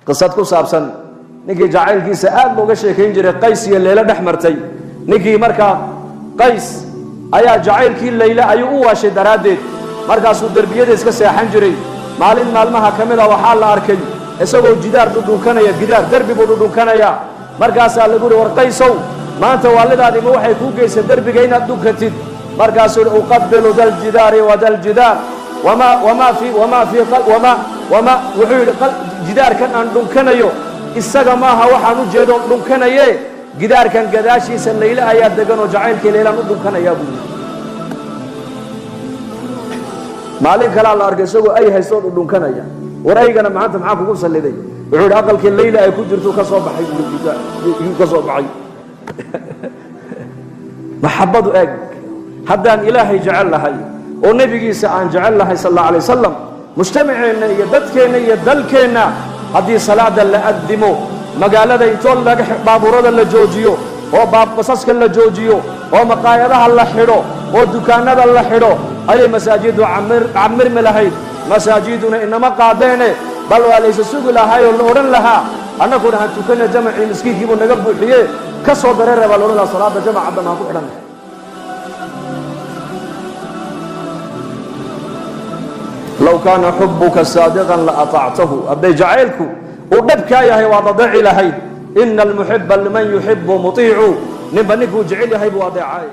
Qisad ku saabsan ninkii jacaylkiisa aad looga sheekayn jiray, Qays iyo Leyle dhex martay. Ninkii markaa Qays ayaa jacaylkii Leyle ayuu u waashay daraaddeed, markaasuu derbiyada iska seexan jiray. Maalin maalmaha ka mid a waxaa la arkay isagoo jidaar dhudhunkanaya, gidaar derbi buu dhudhunkanayaa. Markaasaa lagu yidhi: "War Qaysow, maanta waalidaadima waxay kuu geysay derbiga inaad dhunkatid?" Markaasuu yidhi: "Uqabilu da ljidaari wa da ljidaar wama wama fi wama fi wama wama." Wuxuu yidhi: "Jidaarkan aan dhunkanayo isaga maaha waxaan u jeedoon dhunkanaye, gidaarkan gadaashiisa Layle ayaa degan oo jacaylkii Laylaan u dhunkanayaa," buu yidhi. Maalin kalaa la arkay isagoo ay haysto oo dhudhunkanaya. "War aygana maanta maxaa kugu salliday?" Wuxuu yidhi: "Aqalkii Layla ay ku jirto ka soo baxay," buu ka soo baxay. Maxabbadu eeg, haddaan Ilaahay jecel lahay oo nebigiisa aan jecel lahay sal allahu alay wasalam, mujtamaceenna iyo dadkeenna iyo dalkeenna haddii salaada la addimo, magaalada intoo laga baabuurada la joojiyo oo basaska la joojiyo oo maqaayadaha la xidho oo dukaanada la xidho, ayay masaajidu camirmi lahayd. Masaajiduna inama qaadeene, bal waa laysa sugi lahaay oo la odhan lahaa: "Annaguna han tukana, jamacii miskiinkiibuu naga buuxiye, ka soo dareera," baa la odhan lahaa. Salaada jamaca dambe han ku xidhanay. Low kaana xubuka saadiqan la aطactahu, hadday jacaylku uu dhabkaa yahay waad adeeci lahayd. Ina almuxiba liman yuxibu muطiicu, ninba ninkuu jecel yahay buu adeecay.